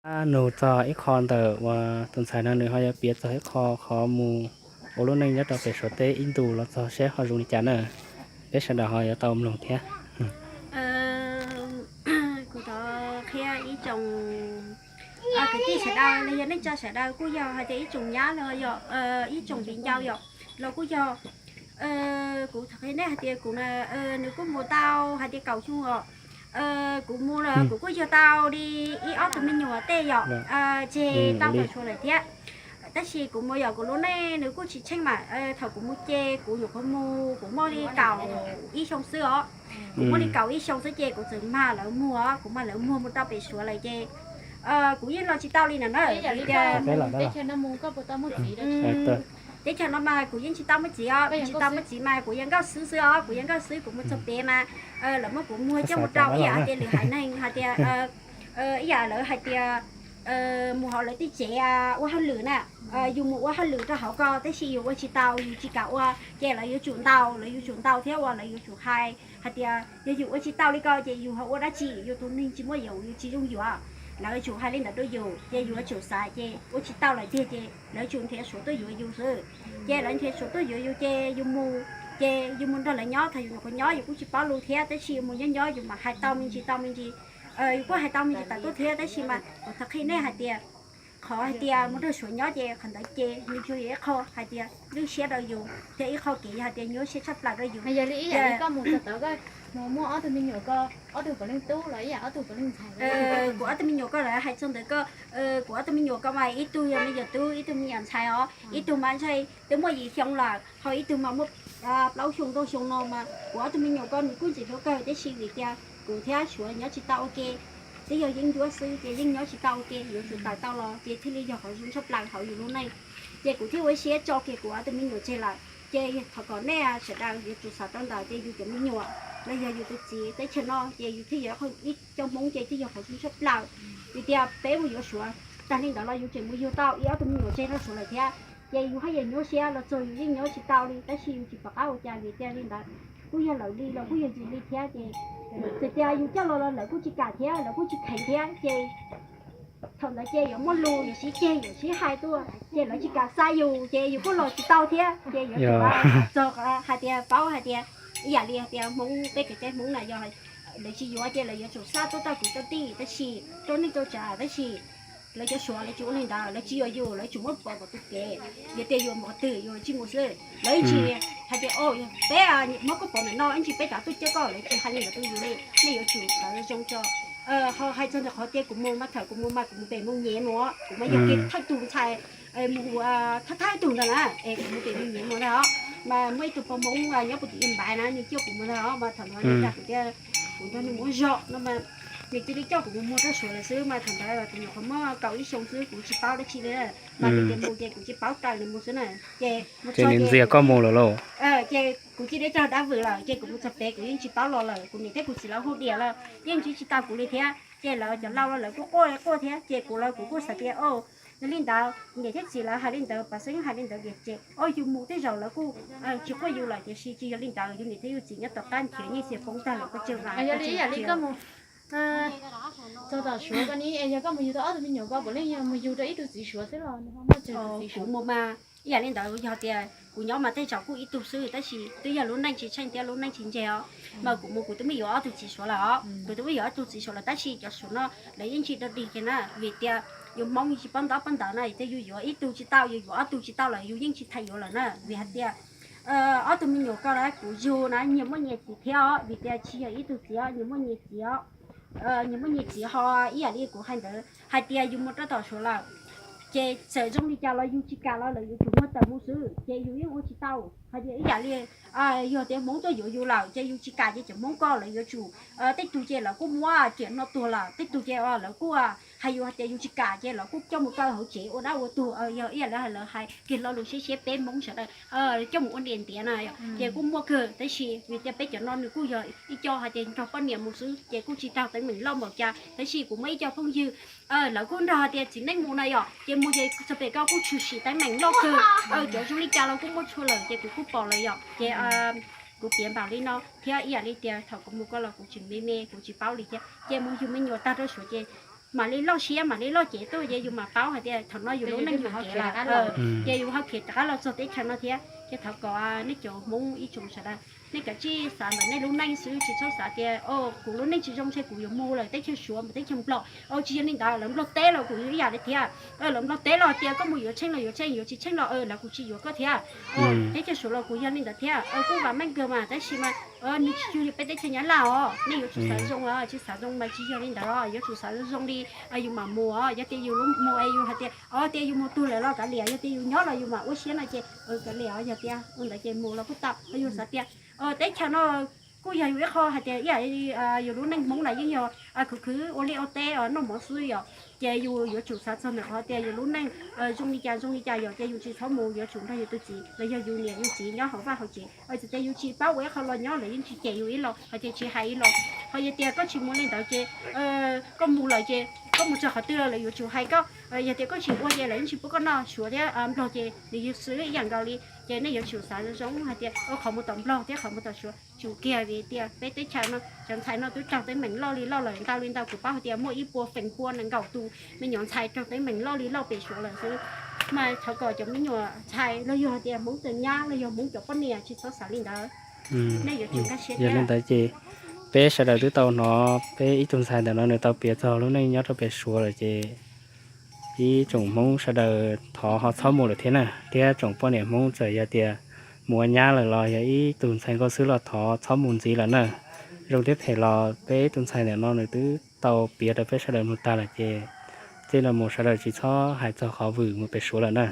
Pab nug txog ib qho ntawm uas tus ntxhais no nws ho yuav piav txog ib qho qhov mus ua lub neej nyob rau pem Suav teb ib ntus los txog seb ho zoo li cas na. Peb sawv daws ho yuav tau mloog thiab. Kuv thov qhia ib tsoom kwv tij sawv daws los yog neej tsa sawv daws kuj yog hais tias ib tsoom nyab los yog ib tsoom viv ncaus yom, los kuj yog. Kuv thov qhia nej hais tias kuv, nws kuj mus tau hais tias kaum xyoo os. Kuv mus los kuv kuj yug tau li ib ob tug me nyuam tej yom, tseg tau ntau suav lawm thiab. Tab sis kuv mus yog kuv lub neej nws kuj tsis tsheej mas thaum kuv mus ces kuv nyuam qhuav mus kuv muaj li kaum ib xyoo xwb os. Kuv muaj li kaum ib xyoo xwb ces kuv txawm mag lawv muag, kuv mag lawv muag mus rau pem suav lawm ces kuv yeej los tsis tau li na na. Li tias teb chaws no mas kuv yeej tsis tau muaj txiv os, kuv tsis tau muaj txiv mas kuv yog nkauj xwb xwb os, kuv yog nkauj xwb kuv mus txog pem mas lawv muab kuv muag coj mus rau ib yam hais tias lwm haiv neeg hais tias ib yam lawv hais tias mus hauv lawv tej tsev ua hauj lwm na. Yus mus ua hauj lwm rau hauv ko tab sis yus ua tsis tau, yus tsis kam ua ces lawv yuav tsum ntaus, lawv yuav tsum ntaus thiab uas lawv yuav tsum hais hais tias yog yus ua tsis tau li ko ces yus ho ua dab tsi, yus tus neeg tsis muaj yuav, yus tsis zoo yuav. Lawv tsum hais li ntawd rau yus ces yus yuav tsum xav ces ua tsis tau lawm tiag ces lawv tsum nrhiav suav tuaj yuav yus xwb. Ces lawv nrhiav suav tuaj yuav yus ces yus mus, ces yus mus nrog lawv nyob, thaum yus nyuam qhuav nyob yus kuj tsis paub lus thiab tab sis yus mus nyob nyob yus mam hais tau me ntsis tau me ntsis. Yus kuj hais tau me ntsis tas tuaj thiab tab sis mas kuv thov qhia nej hais tias qhov hais tias mus nrog suav nyob ces qhov ntawd ces nws tsuas yog ib qho hais tias lwj siab rau yus thiab ib qho kev yog hais tias nyuaj siab tshaj plaws rau yus. Yog li ib yam li koj mus txog tod koj mus muaj ob tug me nyuam ko, ob tug puav leej tub los ib yam ob tug puav leej ntxhais? Kuv ob tug me nyuam ko lawv hais txog ntawd ko, kuv ob tug me nyuam ko mas ib tug yog me nyuam tub, ib tug me nyuam ntxhais os, ib tug mas ntshe twb muaj yim xyoo lawm, ho ib tug mas muaj plaub xyoo rau xyoo no mas kuv ob tug me nyuam ko nws kuj ntxim hlub kawg tab sis vim tias kuv thiab suav nyob tsis tau ua ke, twb yog yeeb ncuab xwb ces yeej nyob tsis tau ua ke, yuav tsum tawm tau los ces thiaj li yog qhov zoo tshaj plaws hauv yus lub neej. Ces kuv thiaj ua siab tso kiag kuv ob tug me nyuam tseg lawm. Ces thov kom nej sawv daws yuav tsum xav rau ntawd tias yus cov me nyuam los yog yus tus txiv teb chaws no ces yus thiaj yog ib co Hmoob ces thiaj yog qhov zoo tshaj plaws. Vim tias peb mus yuav suav tag li ntawd los yus tseem mus yug tau ib ob tug me nyuam tseg rau suav lawm thiab. Ces yus haj yam nyuaj siab los txog yus yeej nyob tsis tau li tab sis yus tsis pom qab ua cas vim tias li ntawd kuj yog lawv li los kuj yog yus li thiab ces txawm tias yus coj los los lawv kuj tsis kam thiab lawv kuj tsis kheev thiab ces thaum ntawd ces yuav muaj lus yuav sib ceg yuav sib hais tuaj ces lawv tsis kam xa yus ces yus kuj los tsis tau thiab ces yuav tsum txog hais tias paub hais tias ib yam li hais tias Hmoob peb kev cai Hmoob na yog lawv tsis yuav ces lawv yuav tsum xa tuaj rau kwv rau tij tab sis rau neej rau tsav tab sis lawv cov suav lawv tsis ua li ntawd, lawv tsis yuav yus, lawv tsuas muab pov kom tus kev, yog tias yus mus qhov twg yus tsis mus xwb, lawv tsis hais tias peb muab koj pov ntawm no ib ntsis peb rov tuaj coj koj, lawv tsis hais li ntawd rau yus li. Nej yuav tsum xav zoo tso. Ho hais txog ntawm qhov tias kuv mus mas thaum kuv mus mas kuv mus pem mus nyev mus, kuv mas yog kiag thawj tus ntxhais mus thawj thawj tug ntag na, es kuv mus pem mus nyev mus ntag os. Mas muaj ib tug pog Hmoob nyob puag tim Npaiv na nws coj kuv mus ntag os, mas thaum ntawd nws dag kuv tias kuv nrog nws mus zog no mas nws cia li coj kuv mus muag rau suav lawm xwb, mas thaum ntawd kuv nyuam qhuav muaj kaum ib xyoo xwb kuv tsis paub dab tsi li. Mas nws tias mus ces kuv tsis paub raws nws mus xwb na. Ces mus txog ces ntxias koj mus lawm lauj. Ces kuv cia li tso dab vwm lawm ces kuv mus txog pem kuv yeej tsis paub los lawm, kuv niam thiab kuv txiv lawv hu diam los yeej ntsib tsis tau kuv li thiab. Ces lawv cov laus los lawv kuj quaj quaj thiab ces kuv los kuv kuj xav tias o, yog li ntawd niam thiab txiv lawv hais li ntawd, Pov Xeeb hais li ntawd tias ces o yus mus tej zaum lawv kuj tsis quaj yus lawm, tiam sis tsis yog li ntawd, yus niam thiab yus txiv nyob tom qab nrhiav nyiaj xiam poob tag lawm koj tseg vas. Yog li ib yam li koj mus txog tom suav ko ni es yog koj mus yug tau ob tug me nyuam ko puav leej yog mus yug rau ib tug txiv suav xwb los nws ho muaj tsawg tus txiv suav? Kuv mus mas ib yam li ntawd yog tias kuv nyob mas tej zaum kuj ib tug xwb tab sis twb yog lub neej tsis tsheej thiab lub neej tsis ntseg os. Mas kuv mus kuv twb muaj yuav ob tug txiv suav lawm os, kuv twb muaj yuav ob tug txiv suav lawm tab sis cov suav no lawv yeej tsis rau dig kiag na, vim tias yus Hmoob yus tsis paub ntaub paub ntawv na, yus tias yus yuav ib tug tsis tau yus yuav ob tug tsis tau lawm yus yeej tsis tham yuav lawm na, vim hais tias ob tug me nyuam ko na kuv yug na nyias muaj nyias txiv thiab os, vim tias tsis yog ib tug txiv os, nyias muaj nyias txiv os. Nyias muaj nyias txiv ho ib yam li kuv hais ntawd hais tias yus mus rau tom suav lawm ces txawm zoo li cas los yus tsis kam los lawv yuav tsum muag tawm mus xwb ces yus yeej ua tsis tau. Hais tias ib yam li yog tias Hmoob tuaj yuav yus lawm ces yus tsis kam ces cov Hmoob ko lawv yuav tsum, tej tug ces lawv kuj muab riam no tuag lawm, tej tug ces lawv kuj hais yus hais tias yus tsis kam ces lawv kuj coj mus kaw hauv tsev ua dab ua tuag, yog ib yam li lawv hais kiag lo lus siab siab peb Hmoob sawv daws coj mus ua niam ntiav na, ces kuj muaj kawg tab sis vim tias peb cov no nws kuj yog ib co hais tias nrog poj niam mus xwb ces kuj tsis raug teeb meem loj npaum cas tab sis kuv muaj ib co phooj ywg lawv kuj nrog hais tias txiv neej mus na yom, ces mus ces txog pem ko kuj tshwm sim teeb meem loj kawg, cov zoo li cas los kuj muaj tshua lawm ces kuv kuj pom lawm yom, ces kuv piav npaum li no thiab ib yam li tias thaum kuv mus ko los kuv tsis me me kuv tsis paub li thiab ces mus yug me nyuam tag rau suav ces mam li loj siab mam li loj cev tuaj ces yus mam paub hais tias thaum no yus lub neej yus ho khiav, ces yus ho khiav rov qab los txog teb chaws no thiab. Ces thov kom nej cov Hmoob ib tsoom sawv daws, nej kav tsij xav ntawm nej lub neej xwb, tsis txhob xav tias o kuv lub neej tsis zoo ntshe kuv yuav mus lawm teb chaws Suav mus teb chaws Nplog. O tsis yog li ntawd, lawv Nplog teb los kuj ib yam li thiab. Lawv Nplog teb los tias koj mus yuav tsheej los yuav tsheej, yuav tsis tsheej los lawv kuj tsis yuav koj thiab. Teb chaws Suav los kuj yog li ntawd thiab, kuj vam meej kawg mas tab sis mas nws tsis cuag li peb teb chaws Nyab Laj os. Nej yuav tsum xav zoo os, tsis xav zoo mas tsis yog li ntawd os. Yuav tsum xav zoo li yus mam mus os. Yog tias yus mus es yus hais tias o tias yus mus tug lawm los kav liam, yog tias yus nyob los yus mam ua siab no ces kav liam os. Yog tias ua ntawd ces mus los kuj tau. Yus xav tias teb chaws no kuj yog yus ib qho hais tias ib yam li yus lub neej Hmoob los yeej yog khwv khwv ua liaj ua teb noj mov xwb yom. Ces yus yuav tsum xav txog ntawm qhov tias yus lub neej zoo li cas zoo li cas yom, ces yus tsis txhob mus, yuav tsum nrog yus tus txiv los yog yus niam yus txiv nyob hauv vaj hauv tsev. Txawm tias yus tsis paub ua ib qho los nyob lawv yeej tsis cem yus ib los, hos ces tsis hais ib los. Hos yog tias koj tsis mus li ntawd ces koj mus lawm ces koj mus txog qhov twg los lawv yuav tsum hais koj. Yog tias koj tsis ua ces lawv yeej tsis pub koj noj. Suav thiab Nplog ces nws yog xwb ib yam nkaus li. Ces nej yuav tsum xav zoo hais tias qhov mus tom Nplog thiab qhov mus tom Suav tsum kiag vim tias peb teb chaws no cov ntxhais no twb raug teeb meem loj li loj lawm ntau li ntau. Kuv paub hais tias muaj ib puas feem pua nees nkaum tus me nyuam ntxhais raug teeb meem loj li loj pem Suav lawm xwb. Mas thov kom cov me nyuam ntxhais los yog hais tias Hmoob tsev nyab los yog Hmoob cov poj niam tsis txhob xav li ntawd. Nej yuav tsum nkag siab. Yog li ntawd ces peb sawv daws twb tau hnov peb ib tug ntxhais ntawm no nws tau piav txog lub neej nyob rau pem Suav lawm ces ib tsoom Hmoob sawv daws thov ho txhob mus lawm thiab na. Thiab tsoom poj niam Hmoob txawm yog tias mus ua nyab lawm los yog ib tug ntxhais nkauj xwb los thov txhob mus ntxiv lawm na. Zoo thiab phem los peb ib tug ntxhais ntawm no nws twb tau piav rau peb sawv daws mloog tag lawm ces txij no mus sawv daws tsis txhob hais txog qhov vwm mus pem Suav lawm na.